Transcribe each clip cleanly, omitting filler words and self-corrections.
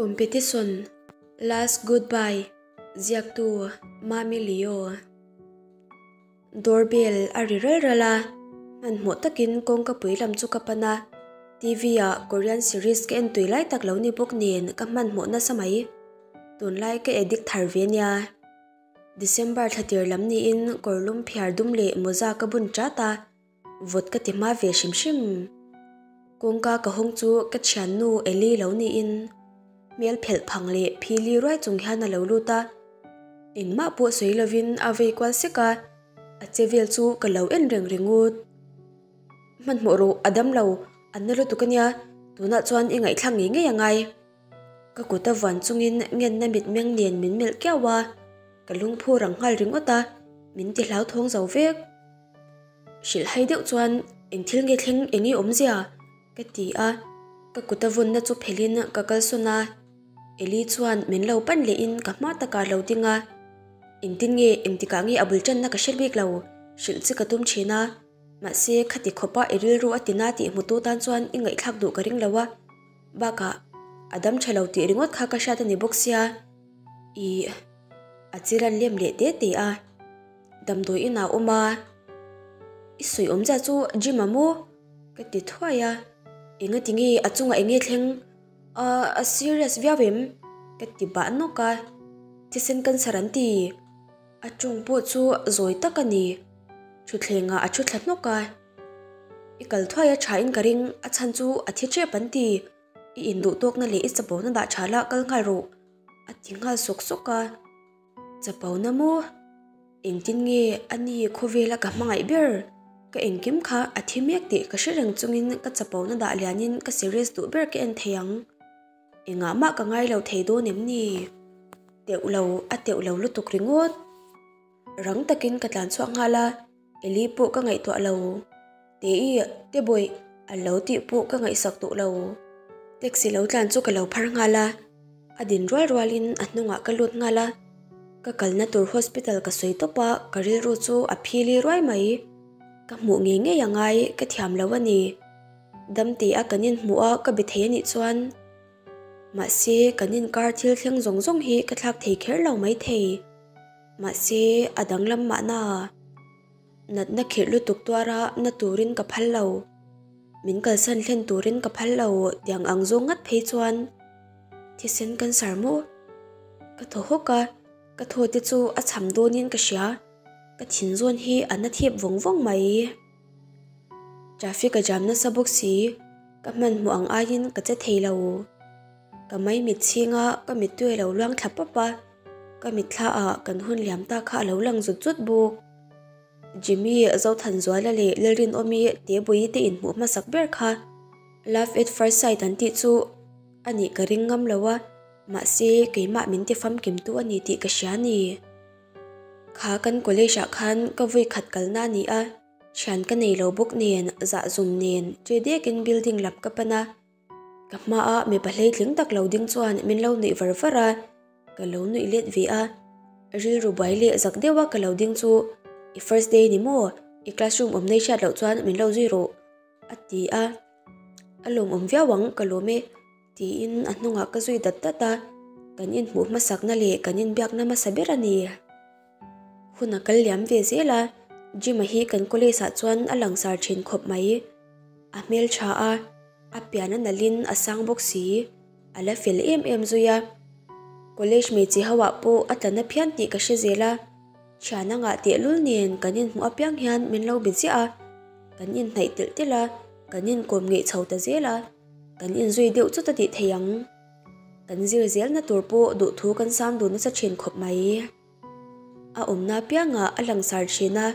Competition, Last Goodbye, Ziaktu, Mami Leo. Doorbell a ri ral ral a, hmanhmawh takin kawngka pui lam chu ka pan a, TV ah Korean series ka en tui lai tak lo ni bawk nen ka hmanhmawh nasa mai. Tunlai ka addict thar ve nia. December thlatir lam niin kawrlum phiar dum leh mawza ka bun chat a. Vawt ka ti hma ve hrim hrim. Kawngka ka hawng chu ka thiannu Eli lo niin hmel phelh phang leh phili ruai chung hian a lo lut a. Engmah pawh sawi lovin a vei kual sek a, a che vel chu ka lo en reng ringawt. Hmanhmawh rawh, a dam lo, a na lutuk ania, tunah chuan i ngaihthlak ngei ngei angai. Ka kut a vuan chungin ngenna mitmeng nen min melh kiau a, ka lungphu rang nghal ringawt a, min ti hlauthawng zo vek. Hrilh hai deuh chuan eng thil nge thleng eng i awmzia? ka ti a, ka kut a vawnna chu phelhin ka kalsawn a, Eli chuan min lo pan lehin ka hma takah a lo ding a, engtin nge engtikah nge a bul tanna ka hre bik lo, hrilh che ka tum thin a, mahse khati khawpa i rilru a tina tih hmutu tan chuan i ngaihthlak duh ka ring lo a, bakah a dam tha lo tih ringawt kha ka hriat a ni bawk sia, ih a chiran lem leh te te a. Damdawi inah awm a, I sawi awmzia chu gym a maw? Ka ti thuai a, Enga ti nge a chungah eng nge thleng? A a serious viau em? Ka ti bah nawk a, Thisen cancer an ti. A ṭawng pawh chu zawi tak a ni. Thutthlengah a thu thla hnawk a, I kal thuai a ṭhain ka ring, a chhan chu a thi ṭep an ti. I induh tawkna leh i chapona dah ṭha la kal nghal rawh, a ti nghal sawk sawk a. Chapona maw? Engtin nge a ni khawvela ka hmangaih ber? Ka engkim kha a thi mek tih ka hre reng chungin ka chapona dah lianin ka series duh ber ka en thei ang. Engah mah ka ngai lo thei dawn em ni? Teuh lo, a teuh lo lutuk ringawt. Rang takin ka tlan chhuak nghal a, Eli pawh ka ngaihtuah lo. Tei, Tebawih, a lo tih pawh ka ngaihsak tawh lo. Taxi lo tlan chu ka lo phar nghal a, a din rual rualin a hnungah ka lut nghal a. Ka kalna tur hospital ka sawi tawp a, ka rilru chu a phili ruai mai. Ka hmuh ngei ngei a ngai, ka thiam lo a ni. Damte a kan inhmuh a ka be thei a nih chuan. Mahse, kan inkar thil thleng zawng zawng hi ka thlak thei kher lo maithei. Mahse, a danglam mahna. Natna khirh lutuk tuara na turin ka phal lo. Min kalsan thlen turin ka phal lo tiang ang zawng ngat phei chuan thisen cancer maw? Ka thaw hawk a, ka thaw te chu a cham dawnin ka hria. Ka thin zawn hi a na thip vawng vawng mai. Traffic a jam nasa bawk si, ka hmanhmawh ang aiin ka che thei lo. Ka maimit chhinga ka mittui a lo luang thla pawp a, ka mitthla ah kan hun liam ta kha a lo lang zut zut bawk. Jimmy, Zothanzuala leh Lalrinawmi Tebuii te inhmuh hmasak ber kha Love at first sight an tih chu a nih ka ring ngam lo a, mahse keimah min ti famkim tu a ni tih ka hria a ni. Kha kan college ah khan ka vui khat kalna a ni a, thian ka nei lo bawk nen, zahzum nen, che dekin building lam ka pan a. Ka hmaah mipa hleitling tak lo ding chuan min lo nuih var var a, ka lo nuih let ve a. Rilru buai leh zak deuha ka lo ding chu, I first day ni maw? I classroom awm nei hriat loh chuan min lo zui rawh, a ti a. A lawmawm viau ang, ka lawm e, tiin a hnungah ka zui dat dat a. Kan inhmuh hmasakna leh kan inbiakna hmasa ber a ni. Hun a kal liam ve zel a, Jim-a hi kan college ah chuan a langsar thin khawp mai. A hmeltha a, a pian a nalhin a sang bawk si, a la fel em em zui a. College hmeichhe ho ah pawh a tla na phian tih ka hre zel a, thian a ngah tehlul nen kan inhmuh apiang hian min lo be ziah a, kan inhnaih telh telh a, kan inkawm ngeih chho ta zel a, kan inzui deuh chawt a tih thei ang. Kan zir zelna tur pawh duhthu kan sam dun nasa thin khawp mai. A awmna piangah a langsar thin a,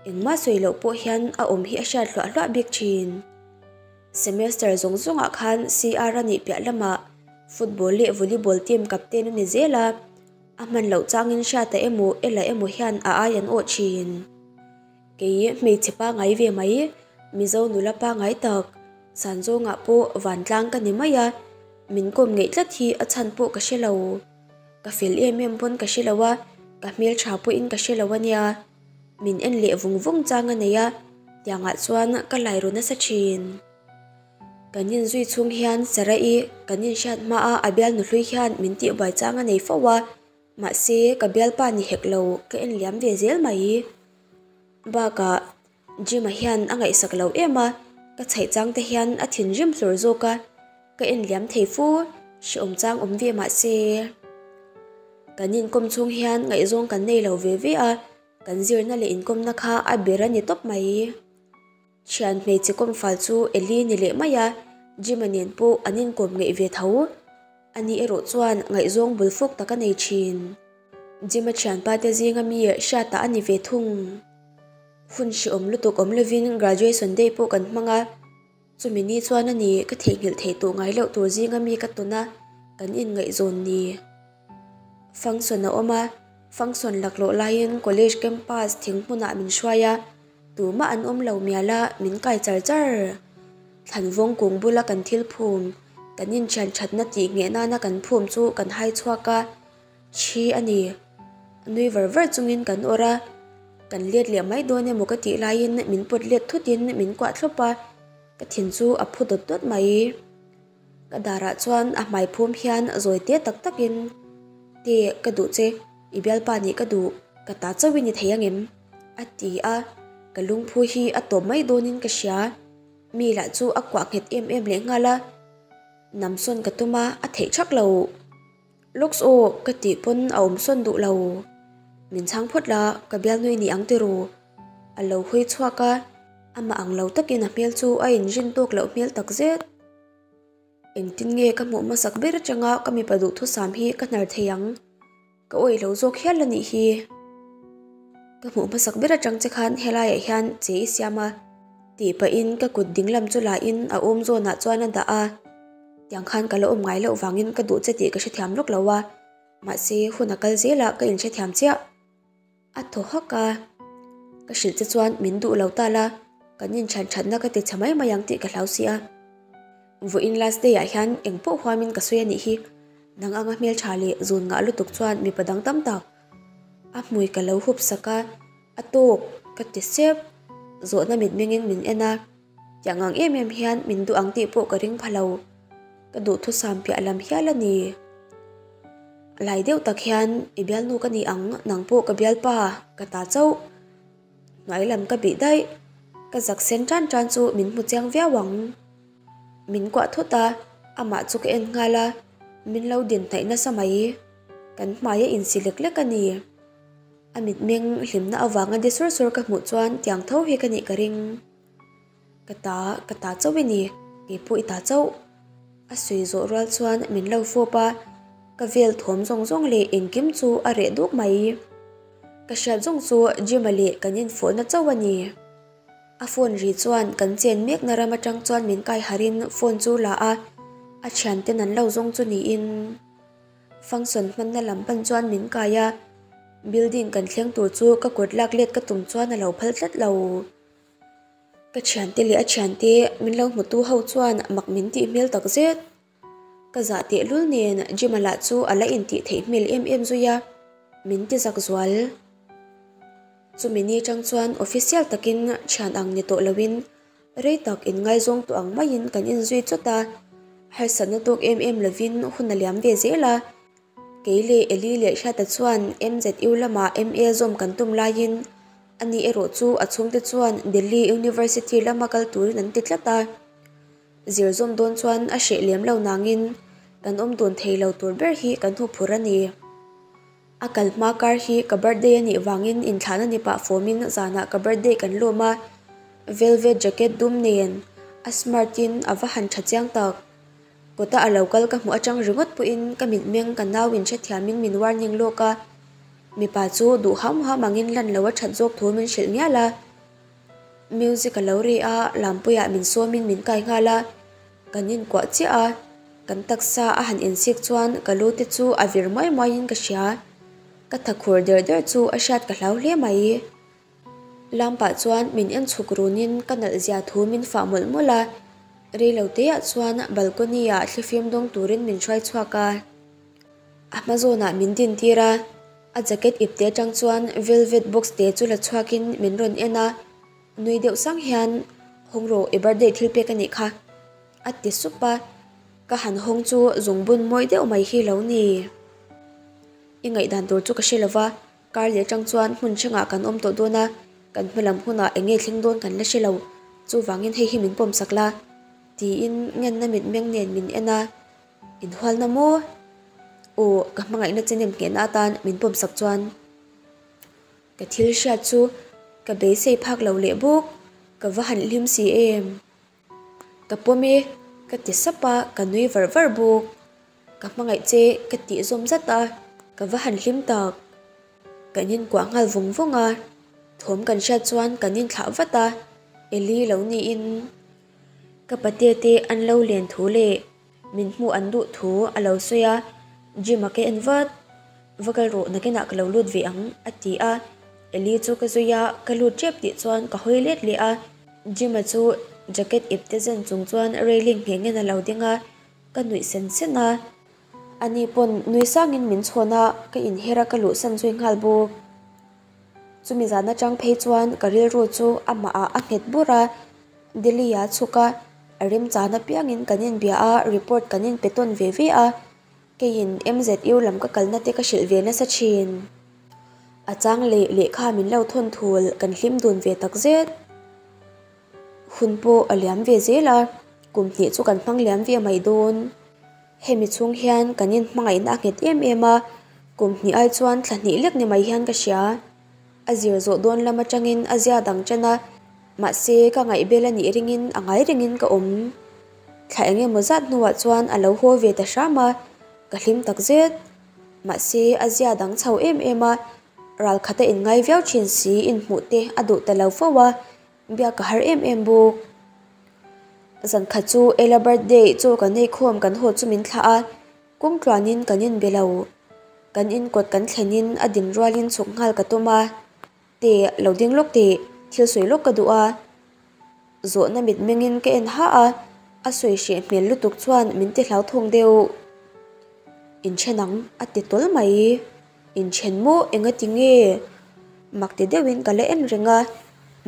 engmah sawi loh pawh hian a awm hi a hriat hluah hluah bik thin. Semester zawng zawngah khan CR a nih piah lamah football leh volleyball team captain a ni zel a, a hman loh changin hriata emaw ela emaw hian a ai an awh thin. Kei hmeichhe pangai ve mai, Mizo nula pangai tak, Sanzawngah pawh vantlang ka ni mai a, min kawm ngeih tlat hi a chhan pawh ka hre lo. Ka fel em em pawn ka hre lo a, ka hmeltha pawhin ka hre lo a nia. Min en leh vung vung chang a nei a, tiangah chuan ka lai ru nasa thin. Kan inzui chhung hian Sarah-i kan inhriat hmaa a bialnu hlui hian min tihbuai chang a nei fo a, mahse ka bialpa ni hek lo ka en liam ve zel mai. Bakah Jim-a hian a ngaihsak lo em a, ka chhaih chang te hian a thinrim hlur zawk a, ka en liam thei fu, hrehawm chang awm ve mahse. Kan inkawm chhung hian ngaihzawng kan nei lo ve ve a, kan zirna leh inkawmna kha a ber a ni tawp mai. Thian hmeichhe kawmfal chu Eli ni leh mai a, Jim-a nen pawh an inkawm ngeih ve tho. Ani erawh chuan ngaihzawng bul fawk tak a nei thin. Jim-a thianpa te zinga mi hriatah a ni ve thung. Hun hrehawm lutuk awm lovin graduation day pawh kan hmang a, chumi ni chuan a ni ka theihnghilh theih tawh ngai loh tur zinga mi ka tawn a, kan inngaihzawn ni. Function a awm a, function laklawh laiin college campus thing hmunah min hruai a, tumah an awm lo mial a, min kai char char. Thlanvawng kung bula kan thil phum, kan inthian thatna tih ngheh nana kan phum chu kan hai chhuak a, thi a ni. Nui var var chungin kan awrh a, kan let leh mai dawn emaw ka tih laiin min pawt let thutin min kuah thlawp a, ka thin chu a phu dawt dawt mai. Ka darah chuan a hmai phum hian zawi te tak takin, Te, ka duh che, i bialpa nih ka duh, ka ta chauh i ni thei angem? a ti a, ka lungphu hi a tawp mai dawnin ka hria. Mi lah chu a kuah nghet em em leh nghal a, namsawn ka tum a, a theih thak lo. Lawks aw ka tih pawn a awm sawn duh lo. Min chhang phawt la, ka bialnui ni ang tiru. A lo hawi chhuak a, amah ang lo takin a hmel chu a inrin tawk loh hmel tak zet. Engtin nge ka hmuh hmasak ber atanga ka mipa duhthusam hi ka hnar thei ang? Ka awih lo zawk hial a nih hi. Ka hmuh hmasak ber atang che khan helaiah hian che i siam a, tih pahin ka kut dinglam chu lahin a awm zawnah chuan a dah a. Tiang khan ka la awm ngai loh vangin ka duh che tih ka hrethiam lawk lo a, mahse hun a kal zel a ka inhrethiam chiah. A thaw hak a, ka hrilh che chuan min duh lo ta la, kan inthian thatna ka ti chhe mai mai ang tih ka hlau si a. Vawiin last day ah hian eng pawh huamin ka sawi a nih hi, nang anga hmeltha leh zun ngah lutuk chuan mipa dang tam tak. A hmui ka lo hup sak a, a tawk ka ti sep, zawhna mitmengin min en a. Tiang ang em em hian min duh ang tih pawh ka ring pha lo. Ka duhthusam piah lam hial a ni. Lai deuh tak hian i bialnu ka ni ang, nang pawh ka bialpa, ka ta chauh. Hnuai lam ka bih daih. Ka zak sen tan tan chu min hmu chiang viau ang. Min kuah thut a, amah chu ka en nghal a, min lo din hnaih nasa mai. Kan hmai a insi lek lek a ni. A mitmeng hlimna avanga de sur sur ka hmuh chuan tiang tho hi ka nih ka ring. Ka ta, ka ta chauh i ni, kei pawh i ta chauh. A sawi zawh rual chuan min lo fawp a, ka vel thawm zawng zawng leh engkim chu a reh duk mai. Ka hriat zawng chu Jim-a leh kan infawhna chauh a ni. A phone ri chuan kan chen mekna ram atang chuan min kai harhin phone chu la a, a thianten an lo zawng chu niin. Function hmanna lam pan chuan min kai a, building kan thleng tur chu ka kut lak let ka tum chuan a lo phal tlat lo. Ka thiante leh a thiante min lo hmutu ho chuan mak min tih hmel tak zet. Ka zah tehlul nen Jim-a lah chu a la intih theih hmel em em zui a, min ti zak zual. Chumi ni tang chuan official takin thian ang ni tawh loin rei tak inngaizawng tawh ang maiin kan inzui chawt a, harsatna tawk em em lovin hun a liam ve zel a. Kei leh Eli leh Hriata chuan MZU lamah MA zawm kan tum laiin ani erawh chu a chhungte chuan Delhi University lama kal turin an ti tlat a. Zir zawm dawn chuan a hreh lem lo nangin kan awm dun thei lo tur ber hi kan hmu phur a ni. A kal hma kar hi ka birthday a nih vangin inthlahna ni pah fawmin zanah ka birthday kan lawm a, velvet jacket dum nen a smart in a va han tha chiang tak. Kawta a lo kal ka hmuh atang ringawt pawhin ka mitmeng ka nau in hrethiamin min warning lawk a, mipa chu duh ham ham angin lan lo a that zawk thu min hrilh ngial a. Music a lo ri a, lampuiah min sawmin min kai nghal a, kan inkuah chiah a, kan taksa a han insik chuan ka lu te chu a vir muai muaiin ka hria, ka tha khur der der chu a hriat ka hlau hle mai. Lampah chuan min en chhuk runin ka nalh zia thu min fah mawlh mawlh a, reilo teah chuan balcony ah thlifim dawng turin min hruai chhuak a. A hma zawnah min din tir a, a jacket ip te atang chuan velvet box te chu la chhuakin min rawn en a, nui deuh sang hian, Hawng rawh, i birthday thil pek a nih kha. A ti sup a, ka han hawng chu zungbun mawi deuh mai hi lo ni. I ngaihdan tur chu ka hre lova, kar leh atang chuan hmun hrangah kan awm tawh dawn a, kan hmalam hunah eng nge thleng dawn kan la hre lo, chuvangin hei hi min pawmsak la, tiin ngenna mitmeng nen min en a, Inhualna maw? Aw, ka hmangaihna che nem nghehna atan min pawmsak chuan. Ka thil hriat chu ka beisei phak lo leh bawk, ka va han hlim si em? Ka pawm e, ka ti sap a, ka nui var var bawk. Ka hmangaih che ka tih zawm zat a, ka va han hlim tak. Kan inkuah nghal vawng vawng a, thawm kan hriat chuan kan inthlah vat a, Eli lo niin ka patea te an lo len thu leh min hmuh an duh thu a lo sawi a, Jim-a ka en vat. Va kal rawh nakinah ka lo lut ve ang a ti a, Eli chu ka zui a, ka lut tep tih chuan ka hawi let leh a, Jim-a chu jacket ip te zen chung chuan railing nghengin a lo ding a, ka nuih sen sen a. Ani pawn nui sangin min chhawn a, ka inher a ka luhsan zui nghal bawk. Chumi zan atang phei chuan ka rilru chu amahah a nghet bur a, Delhi-a chhuk a, a remchan apiangin kan inbia a, report kan inpe tawn ve ve a. Keiin MZU lam ka kalna te ka hrilh ve nasa thin. A chang leh lehkha min lo thawn thul kan hlim dun ve tak zet. Hun pawh a liam ve zel a, kum hnih chu kan hmang liam ve mai dawn. Hemi chhung hian kan inhmangaihna a nghet em em a, kum hnih ai chuan thla hnih lek ni mai hian ka hria. A zir zawh dawn lam atangin a zia dang ṭan a, mahse ka ngaihbel a nih ringin a ngai rengin ka awm. Thla eng emaw zat hnuah chuan a lo haw ve ta hram a, ka hlim tak zet. Mahse a zia dang chho em em a, ral khat a inngai viau thin si inhmuh te a duh ta lo fo a, biak ka har em em bawk. Zan khat chu Ella birthday chaw kan ei khawm kan haw chu min thlah a, kawng tluanin kan inbe lo. Kan inkawt kan thlenin a din rualin chhuk nghal ka tum a, Teh lo ding lawk teh, thil sawi lawk ka duh a. Zawhna mitmengin ka en ha a, a sawi hreh hmel lutuk chuan min ti hlauthawng deuh. Inthen ang a ti tawl mai. Inthen maw enga ti nge? Mak ti deuhin ka la en reng a,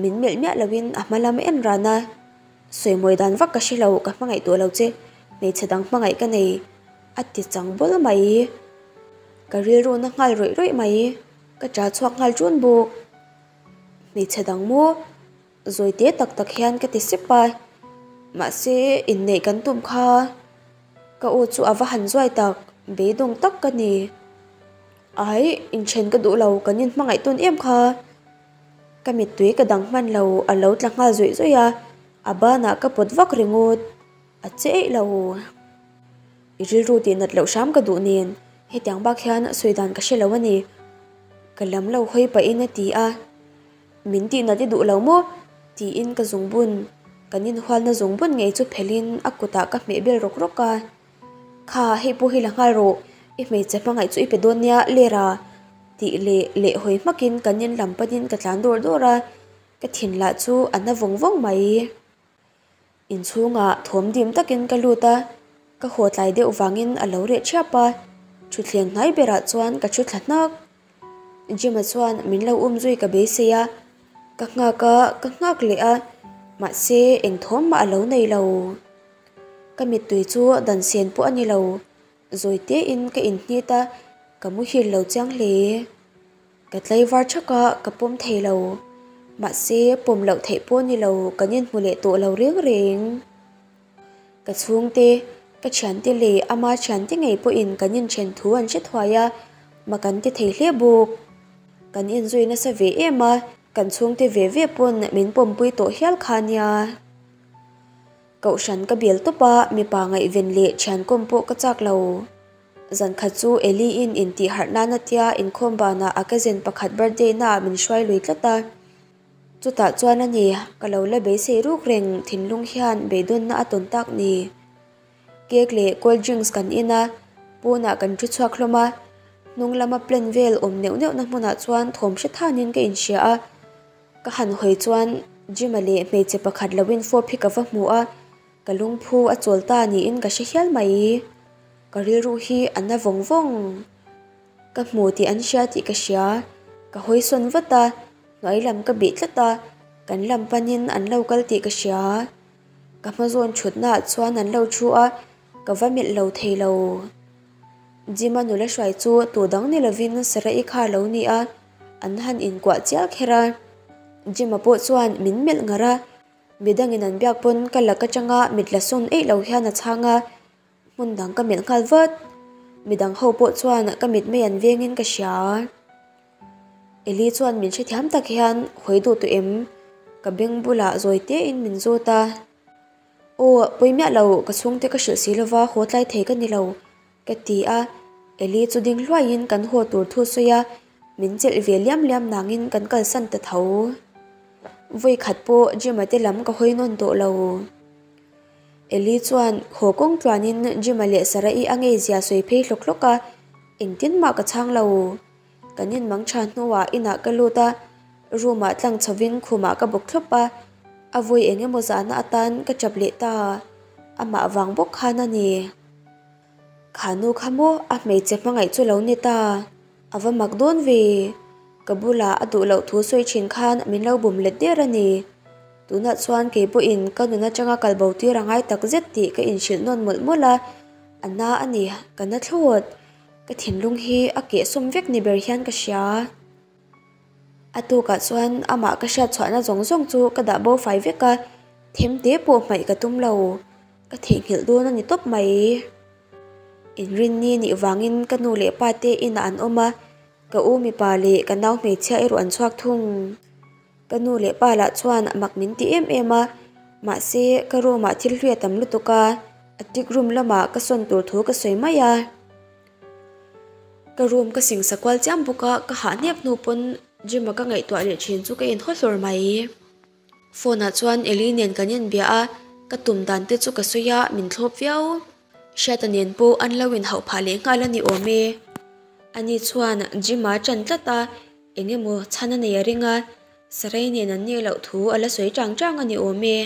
min melh miah loin a hma lam a en ran a. Sawi mawi dan vak ka hre lo, ka hmangaih tawh lo che, hmeichhe dang hmangaih ka nei a ti chang bawl mai. Ka rilru na nghal rawih rawih mai. Ka ṭah chhuak nghal ṭun bawk. Hmeichhe dang maw? Zawi te tak tak hian ka ti sep a. Mahse, inneih kan tum kha ka aw chu a va han zuai tak, beidawng tak ka ni. Ai, inṭhen ka duh lo, kan inhmangaih tawn em kha. Ka mittui ka dang hman lo, a lo tla nghal zawih zawih a, a banah ka pawt vak ringawt. A che eih lo. I rilru tih nat loh hram ka duh nen, hetiang bak hian sawi dan ka hre lo a ni. Ka lam lo hawi pahin a ti a, Min tih nat i duh lo maw? tiin ka zungbun, kan inhualna zungbun ngei chu phelhin a kutah ka hmeh bel rawk rawk a. Kha, hei pawh hi la nghal rawh, i hmeichhe hmangaih chu i pe dawn nia, Lera tih leh leh hawi hmakin kan in lam panin ka tlan dawr dawr a, ka thin lah chu a na vawng vawng mai. Inchhungah thawm dim takin ka lut a, ka haw tlai deuh vangin a lo reh thiap a, thutthleng hnai berah chuan ka thu thla hnak. Jim-a chuan min lo um zui ka beisei a, ka nghak a, ka nghak leh a, mahse eng thawm mah a lo nei lo. Ka mittui chu dan sen pawh a ni lo, zawi tein ka inhnit a, ka muhil lo chiang hle. Ka tlaivar thak a, ka pawm thei lo. Mahse, pawm loh theih pawh ni lo, kan inhmu leh tawh lo reng reng. Ka chhungte, ka thiante leh ama thiante ngei pawhin kan inthen thu an hre thuai a, ma kan ti thei hle bawk. Kan inzui nasa ve em a, kan chhungte ve ve pawn min pawmpui tawh hial kha nia. Kohhran ka bel tawp a, mipa ngaihven leh thiankawm pawh ka chak lo. Zan khat chu Eli-in intih harh nan a tia inkhawm banah a cousin pakhat birthday naah min hruai lui tlat a. Chutah chuan a ni, ka lo la beisei ruk reng thinlung hian beidawnna a tawn tak ni. Cake leh cold drinks kan in a, pawnah kan thu chhuak hlawm a, hnung lama plan vel awm neuh neuhna hmunah chuan thawm hre thanin ka inhria a. Ka han hawi chuan Jim-a leh hmeichhe pakhat lo infawp hi ka va hmu a. Ka lungphu a chawl ta niin ka hre hial mai. Ka rilru hi a na vawng vawng. Ka hmu tih an hria tih ka hria. Ka hawi sawn vat a, hnuai lam ka bih tlat a, kan lam panin an lo kal tih ka hria. Ka hma zawn thutnaah chuan an lo thu a, ka va melh lo thei lo. Jim-a nula hruai chu tu dang ni lovin Sarah-i kha a lo ni a, an han inkuah chial kher a. Jim-a pawh chuan min melh ngar a, midangin an biak pawn ka lak atanga mit la sawn eih lo hian a chhang a, hmun dang ka melh nghal vat. Midang ho pawh chuan ka mit mai an vengin ka hria. Eli chuan min hrethiam tak hian hawi duh tawh em? Ka beng bulah zawi tein min zawt a. Aw, pawi miah lo, ka chhungte ka hrilh si lova haw tlai thei ka ni lo, ka ti a. Eli chu ding hluaiin kan haw tur thu sawi a, min chelh ve liam liam nangin kan kalsan ta tho. Vawi khat pawh Jim-a te lam ka hawi nawn tawh lo. Eli chuan haw kawng tluanin Jim-a leh Sarah-i a ngei zia sawi phei hlawk hlawk a, engtin mah ka chhang lo. Kan inmang tha hnuah inah ka lut a, room ah tlang chhovin khumah ka bawk thlawp a, a vawi eng emaw zahna atan ka chap leh ta, amah vang bawk khan a ni. Kha nu kha maw a hmeichhe hmangaih chu lo ni ta, a va mak dawn ve, ka bulah a duh loh thu sawi thin khan min lo bum let der a ni. Tunah chuan kei pawhin ka nun atanga kal bo tir a ngai tak zet tih ka inhrilh nawn mawlh mawlh a, a na a ni, ka na thlawt. Ka thinlung hi a kehsawm vek ni ber hian ka hria. A tukah chuan amah ka hriat chhuahna zawng zawng chu ka dah bo fai vek a, them te pawh hmaih ka tum lo. Ka theihnghilh dawn a ni tawp mai. Inrinni nih vangin ka nu leh pa te inah an awm a, ka u mipa leh ka nau hmeichhia erawh an chhuak thung. Ka nu leh pa lah chuan mak min ti em em a, mahse ka room ah thil hlui a tam lutuk a, attic room lamah ka sawn tur thu ka sawi mai a. Ka room ka singsa kual chiam bawk a, ka hah hnep hnu pawn gym a ka ngaihtuah leh thin chu ka inhaw hlawr mai. Phone ah chuan Eli nen kan inbia a, ka tum dan te chu ka sawi a, min thlawp viau. Hriata nen pawh an lo inhauh phah leh nghal a ni awm e. Ani chuan gym a ṭan tlat a. Eng emaw chhan a nei a ring a, Sarai nen an nih loh thu a la sawi chang chang a ni awm e.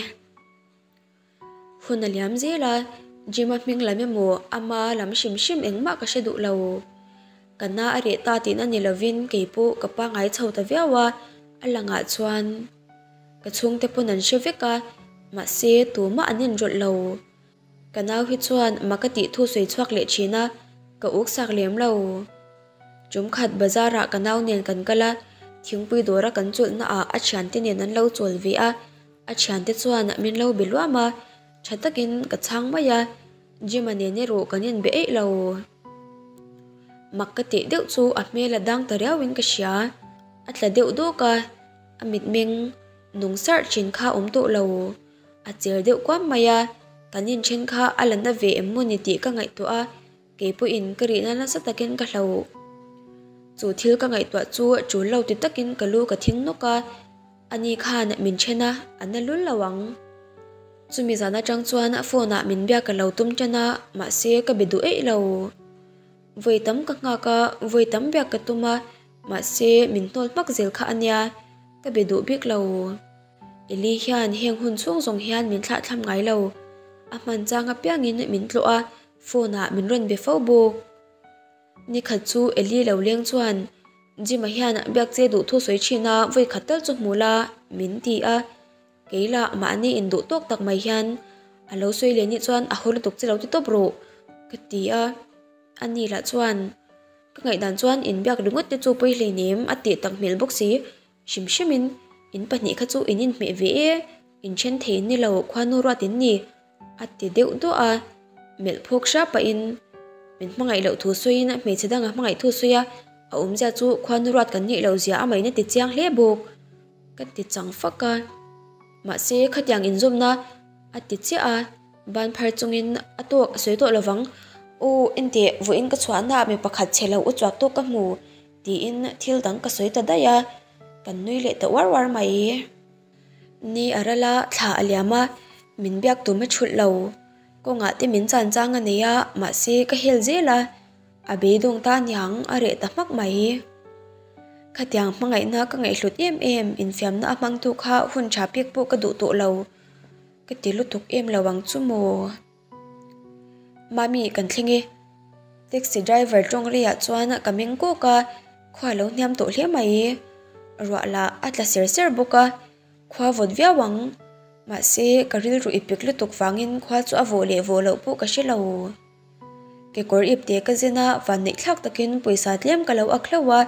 Hun a liam zel a, Jim-a hming lam emaw ama lam hrim hrim engmah ka hre duh lo. Ka na a reh ta tihna ni lovin kei pawh ka pangngai chho ta viau a, a langah chuan ka chhungte pawn an hre vek a, mahse tumah an inrawlh lo. Ka nau hi chuan mak a tih thu sawi chhuak leh thin a, ka uk sak lem lo. Tum khat bazar ah ka nau nen kan kal a, thingpui dawr a kan chawlhna ah a thiante nen an lo chawl ve a, a thiante chuan min lo be luam a, tha takin ka chhang mai a, Jim-a nen erawh kan inbe eih lo. Mak ka tih deuh chu a hmel a dang ta riau in ka hria, a tla deuh dawk a, a mitmeng nung sarh thin kha awm tawh lo. A cher deuh kuam mai a, kan inthen kha a la na ve em maw ni tih ka ngaihtuah a, kei pawhin ka rihna nasa takin ka hloh. Chu thil ka ngaihtuah chu tul lo ti takin ka lu ka thing nawk a, ani khan min then a, a na lul lo ang. Chumi zan atang chuan phone ah min biak ka lo tum tan a, mahse ka be duh eih lo. Vawi tam ka nghak a, vawi tam biak ka tum a, mahse min hnawl hmak zel kha a nia, ka be duh bik lo. Eli hian heng hun chhung zawng hian min thlahthlam ngai lo. A hman chang apiangin min tlawh a, phone ah min rawn be fo bawk. Nikhat chu Eli lo leng chuan, Jim-a hian biak che duh thu sawi thin a, vawi khat tal chu hmu la, min ti a. Kei lah mahni induh tawk tak mai hian a lo sawi leh nih chuan a haw lutuk che lo ti tawp rawh, ka ti a. Ani lah chuan, Ka ngaihdan chuan inbiak ringawt te chu pawi hleinem a tih tak hmel bawk si. Hrim hrimin, in pahnih kha chu in inhmeh ve e, in then thei ni lo khuanu ruat in ni, a ti deuh duah a. Melh phawk hra pahin, min hmangaih loh thu sawiin hmeichhe danga hmangaih thu sawi a, a awmzia chu khuanu ruat kan nih loh zia amahin a ti chiang hle bawk, ka ti chang fak a. Mahse, khatiang inzawmna a ti chiah a, ban phar chungin a tawk a sawi tawh lovang. U, enteh, vawiin ka chhuahnaah mi pakhat chhe lo u chuak tawk ka hmu. Tiin thil dang ka sawi ta daih a, kan nui leh ta uar uar mai. Ni a ral a, thla a liam a, min biak tum a thulh lo. Kawngah te min chan chang a nei a, mahse ka hel zel a, a beidawng ta niang a reh ta hmak mai. Khatiang hmangaihna ka ngaihhlut em em, infiamna a hmangtu kha hun tha pek pawh ka duh tawh lo. Ka ti lutuk em lo ang chu maw? Mami kan thleng e. Taxi driver tawng reiah chuan ka meng kawk a, khua a lo hniam tawh hle mai. Ruah lah a tla ser ser bawk a, khua vawt viau ang. Mahse, ka rilru ipik lutuk vangin khua chu a vawh leh vawh loh pawh ka hre lo. Kekawr ipte ka zen a, vanneih thlak takin pawisa tlem ka lo ak hlauh a,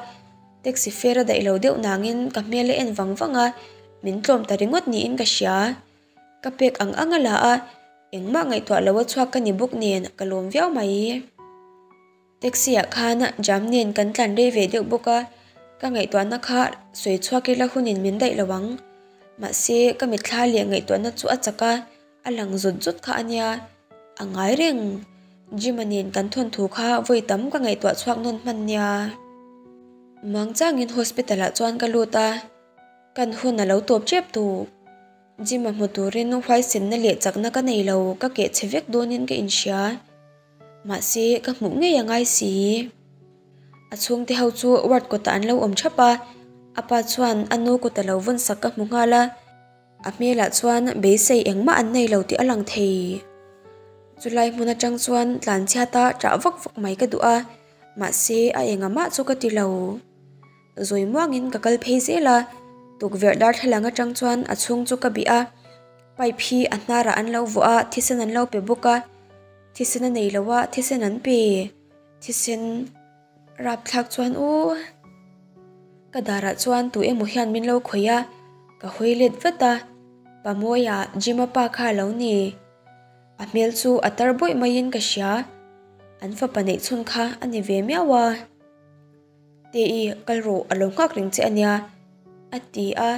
taxi fare a daih lo deuh nangin ka hmel a en vang vang a, min tlawm ta ringawt niin ka hria. Ka pek ang ang a la a, engmah ngaihtuah lo a chhuak ka ni bawk nen ka lawm viau mai. Taxi ah khan jam nen kan tlan rei ve deuh bawk a, ka ngaihtuahna kha sawi chhuak ila hunin min daih lo ang. Mahse ka mitthla leh ngaihtuahna chu a chak a, a lang zut zut kha a nia. A ngai reng. Jim-a nen kan thawnthu kha vawi tam ka ngaihtuah chhuak nawn hman nia. Muangchangin hospital ah chuan ka lut a, kan hun a lo tawp tep tawh. Jim-a hmu turin huaisenna leh chakna ka nei lo, ka keh chhe vek dawnin ka inhria. Mahse, ka hmuh ngei a ngai si. A chhungte ho chu ward kawtah an lo awm thap a, a pa chuan a nu kut a lo vawn sak ka hmu nghal a, a hmelah chuan beisei engmah an nei lo tih a lang thei. Chulai hmun atang chuan tlanchhiata ṭah vak vak mai ka duh a, mahse a engamah chu ka ti lo. Zawi muangin ka kal phei zel a, tukverh darthlalang atang chuan a chhung chu ka bih a, pipe hi a hnarah an lo vuah a, thisen an lo pe bawk a, thisen a nei lo a, thisen an pe, thisen rapthlak chuan u ka darah chuan tu emaw hian min lo khawih a, ka hawi let vat a, Pamuaia Jim-a pa kha a lo ni, a hmel chu a tar bawih maiin ka hria, an fapa neih chhun kha a ni ve miau a. Tei, kal rawh, a lo nghak reng che a nia, a ti a.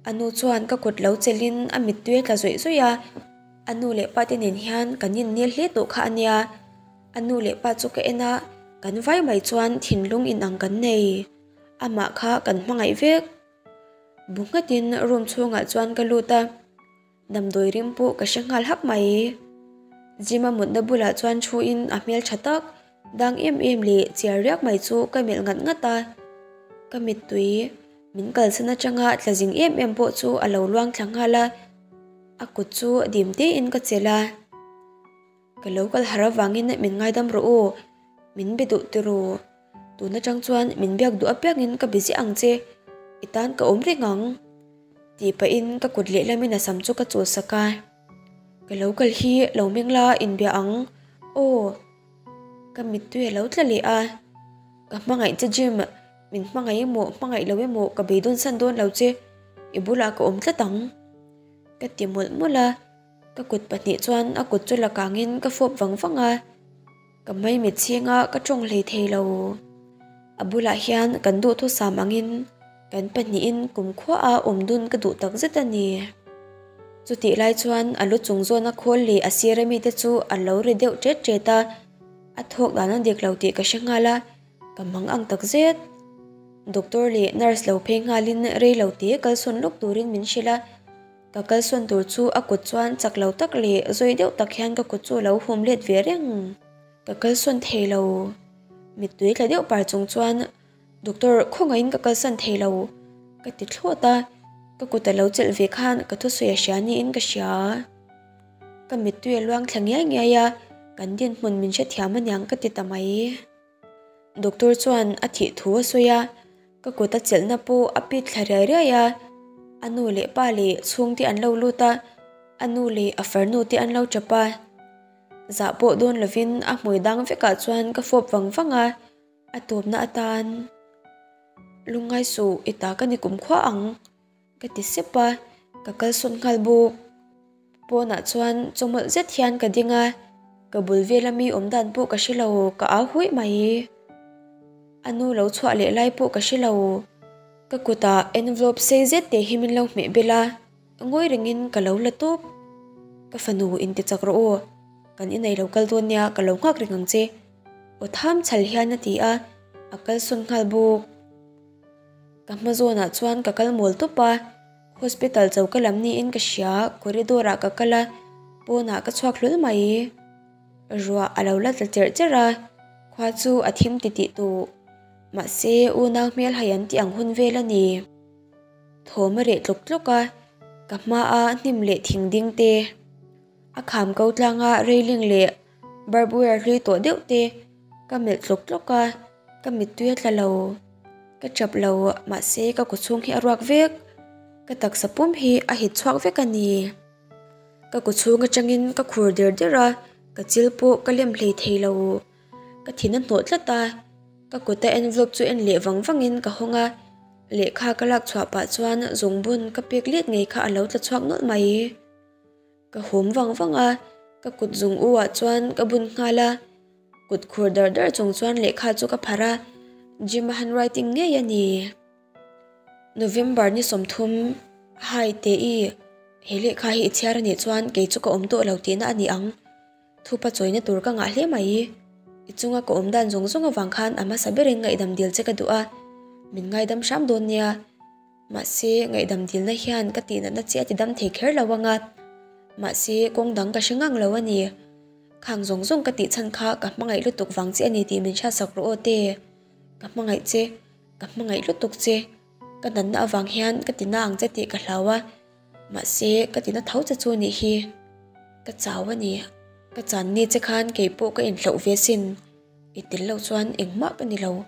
A nu chuan ka kut lo chelhin a mittui a tla zawih zawih a. A nu leh pa te nen hian kan innel hle tawh kha a nia. A nu leh pa chu ka en a, kan vai mai chuan thinlung inang kan nei. Amah kha kan hmangaih vek. Bu nghatin room chhungah chuan ka lut a. Damdawi rim pawh ka hre nghal hak mai. Jim-a mutna bulah chuan thuin a hmel tha tak, dang em em leh chiar riak mai chu ka melh ngat ngat a. Ka mittui min kalsan atanga tla zing em em pawh chu a lo luang thla nghal a, a kut chu dim tein ka chelh a. Ka lo kal har avangin min ngaidam rawh u, min be duh tiraw? Tun atang chuan min biak duh apiangin ka be ziah ang che, i tan ka awm reng ang. Tih pahin ka kut lehlamin a sam chu ka chul sak a, Ka lo kal hi lo meng la inbia ang aw. Ka mittui a lo tla leh a, Ka hmangaih che Jim, min hmangaih emaw hmangaih lo emaw ka beidawn san dawn lo che, i bulah ka awm tlat ang. Ka ti mawlh mawlh a, ka kut pahnih chuan a kut chu la kangin ka fawp vang vang a. Ka hmaimit chhinga ka tawng hlei thei lo. A bulah hian kan duhthusam angin kan pahnihin kumkhuaah awm dun ka duh tak zet a ni. Chutih lai chuan a lu chung zawna khawl leh a sir ami te chu a lo ri deuh ṭet ṭet a, a thawk dan a dik lo tih ka hre nghal a, ka mang ang tak zet. Doctor leh nurse lo phei nghalin rei lo te kalsawn lawk turin min hrilh a. Ka kalsawn tur chu a kut chuan chak lo tak leh zawi deuh tak hian ka kut chu a lo hum let ve reng. Ka kalsawn thei lo. Mittui tla deuh par chung chuan Doctor khawngaihin ka kalsan thei lo ka ti thlawt a, ka kut a lo chelh ve khan ka thusawi a hria niin ka hria. Ka mittui a luang thla ngiai ngiai a, kan dinhmun min hrethiam aniang ka ti ta mai. Doctor chuan a thih thu a sawi a, ka kut a chelhna pawh a pit thla riai riai a, a nu leh pa leh chhungte an lo lut a, a nu leh a farnu te an lo tap a. Zah pawh dawn lovin a hmui dang vekah chuan ka fawp vang vang a, a tawpna atan lungngai suh i ta ka ni kumkhua ang. Ka ti sep a, ka kalsawn nghal bawk. Pawnah chuan chawmawlh zet hian ka ding a, ka bul vela mi awm dan pawh ka hre lo, ka au huih mai. A nu lo chhuah leh lai pawh ka hre lo. Ka kutah envelope sei zet te hi min lo hmeh bel a, ngawi rengin ka lo la tawp. Ka fanu inti chak rawh aw, kan inei lo kal dawn nia ka lo nghak reng ang che. Aw tham chhal hian a ti a, a kalsawn nghal bawk. Ka hma zawnah chuan ka kal mawl tawp a, hospital choka lam niin ka hria, corridor ah ka kal a, pawnah ka chhuak hlawl mai. Ruah a lo la tla cherh cherh a, khua chu a thim titih tawh. Mahse, unau hmel hai an tih ang hun vel a ni. Thawm a reh tlawk tlawk a, ka hmaa hnim leh thing ding te, a kham ko tlanga railing leh barb wire hlui tawh deuh te ka melh tlawk tlawk a. Ka mittui a tla lo, ka tap lo mahse ka kawchhung hi a ruak vek, ka taksa pum hi a hit chhuak vek a ni. Ka kawchhung atangin ka khur der der a, ka chil pawh ka lem hlei thei lo. Ka thin a hnawh tlat a, ka kuta envelope chu en leh vang vangin ka hawng a, lehkha ka lak chhuah pah chuan zungbun ka pek let ngei kha a lo tla chhuak nawlh mai. Ka hum vang vang a, ka kut zung u ah chuan ka bun nghal a, kut khur dar dar chung chuan lehkha chu ka pharh a, Jim-a handwriting ngei a ni. November ni 30, Hi Te-i, he lehkha hi i chhiar a nih chuan kei chu ka awm tawh lo tihna a ni ang. Thupa chawina tur ka ngah hle mai. I chunga ka awm dan zawng zawng avang khan a hmasa berin ngaihdam dil che ka duh a, min ngaidam hram dawn nia. Mahse, ngaihdam dilna hian ka tihnatna che a ti dam thei kher lo anga. Mahse, kawng dang ka hre ngang lo a ni. Khang zawng zawng ka tih chhan kha ka hmangaih lutuk vang che a ni tih min hriatsak rawh aw te. Ka hmangaih che, ka hmangaih lutuk che. Ka natna avang hian ka tina ang che tih ka hlau a. Mahse, ka tina tho che chu nih hi. Ka chau a ni. Ka channi che khan kei pawh ka inhloh ve sin. I tel lo chuan engmah ka ni lo.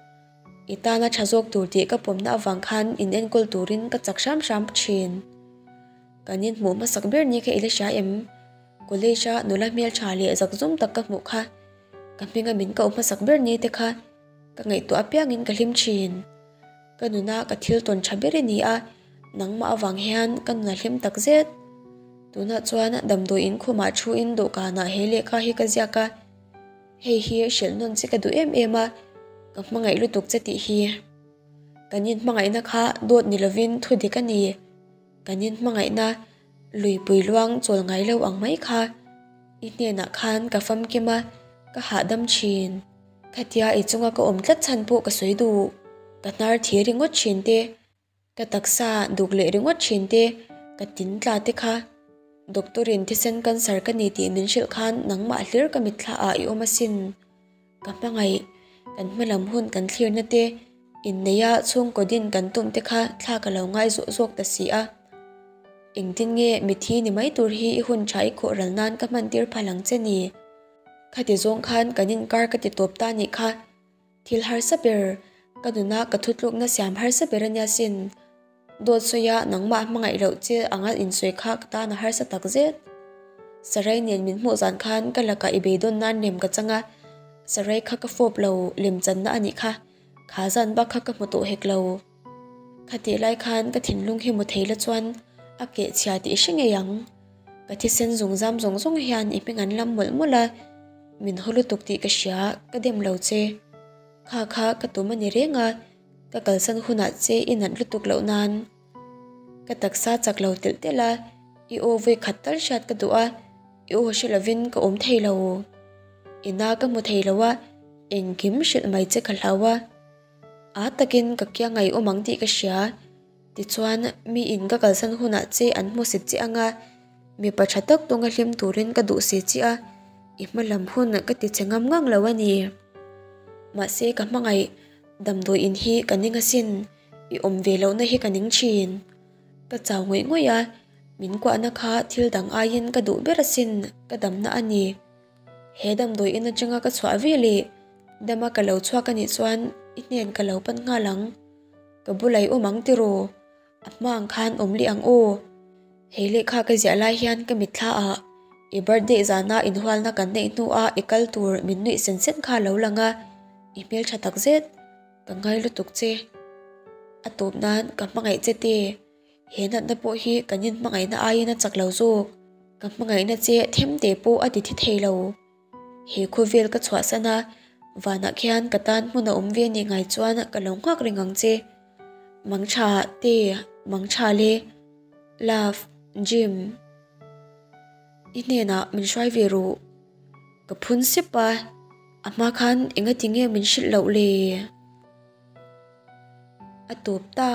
I tana tha zawk tur tih ka pawmna avang khan in enkawl turin ka chak hram hram thin. Kan inhmuh hmasak ber ni kha i la hria em? College a nula hmeltha leh zakzum tak ka hmuh kha. Ka hminga min koh hmasak ber ni te kha ka ngaihtuah apiangin ka hlim thin. Ka nuna ka thil tawn tha ber i ni a, nangmah avang hian ka nuna hlim tak zet. Tunah chuan damdawi inkhumah thuin dawhkanah he lehkha hi ka ziak a. Hei hi hrilh nawn che ka duh em em a, ka hmangaih lutuk che tih hi. Kan inhmangaihna kha dawt ni lovin thu dik a ni. Kan inhmangaihna luipui luang chawl ngai lo ang mai kha. I hnenah khan ka famkim a, ka hahdam thin. Khatia i chunga ka awm tlat chhan pawh ka sawi duh. Ka hnar thi ringawt thin te. Ka taksa duk leh ringawt thin te, ka tin tla te kha. Doctor in thisen cancer ka ni tih min hrilh khan nangmah hlir ka mitthla ah i awm asin. Ka hmangaih, kan hmalam hun kan thlirna te, inneih a chhungkaw din kan tum te kha thla ka lo ngai zawh zawk ta si a. Engtin nge mithi ni mai tur hi i hun tha i khawh ral nan ka hman tir phal ang che ni? Khati zawng khan kan inkar ka ti tawp ta nih kha. Thil harsa ber, ka nuna ka thutlukna siam harsa ber a nia sin. Dawt sawia nangmah hmangaih loh che anga insawi kha ka tan a harsa tak zet. Sarai nen min hmuh zan khan ka lakah i beidawn nan lem ka chang a, Sarai kha ka fawp lo, lem channa a nih kha, kha zan bak kha ka hmu tawh hek lo. Khatih lai khan ka thinlung hi mu thei la chuan a keh chhia tih i hre ngei ang. Ka thisen zungzam zawng zawng hian i hming an lam mawlh mawlh a, min haw lutuk tih ka hria, ka dem lo che. Kha kha ka tum a ni reng a, ka kalsan hunah che i nat lutuk loh nan. Ka taksa chak lo telh telh a, i aw vawi khat tal hriat ka duh a, i aw hre lovin ka awm thei lo. I na ka hmu thei lo a, engkim hrilh mai che ka hlau a. A takin ka kiang ngaih awm ang tih ka hria. Tichuan, miin ka kalsan hunah che an hmu sit che anga, mipa tha tak tawnga hlim turin ka duh si che a, i hma lam hun ka ti che ngam ngang lo a ni. Mahse, ka hmangaih damdawi in hi ka ning asin, i awm ve lohna hi ka ning thin. Ka chau ngawih ngawih a, min kuahna kha thil dang aiin ka duh ber asin, ka damna a ni. He damdawi in atanga ka chhuah ve leh dama ka lo chhuak a nih chuan i hnen ka lo pan nghal ang. Ka bulai awm ang tiraw? A hma ang khan awm leh ang aw. Hei lehkha ka ziah lai hian ka mitthla ah i birthday zana inhualna kan neih hnuah i kal tur min nuih sen sen kha lo lang a, i hmeltha tak zet. Ka ngai lutuk che. A tawp nan ka hmangaih che te. He natna pawh hi kan inhmangaihna aiin a chak lo zawk. Ka hmangaihna che them te pawh a ti thi thei lo. He khawvel ka chhuahsan a, vanah khian ka tan hmun a awm ve nih ngai chuan ka lo nghak reng ang che. Mangtha te, mangtha le. Love, Jim. I hnenah min hruai ve rawh. Ka phun sep a, a hma khan engati nge min hrilh loh le? A tawp ta.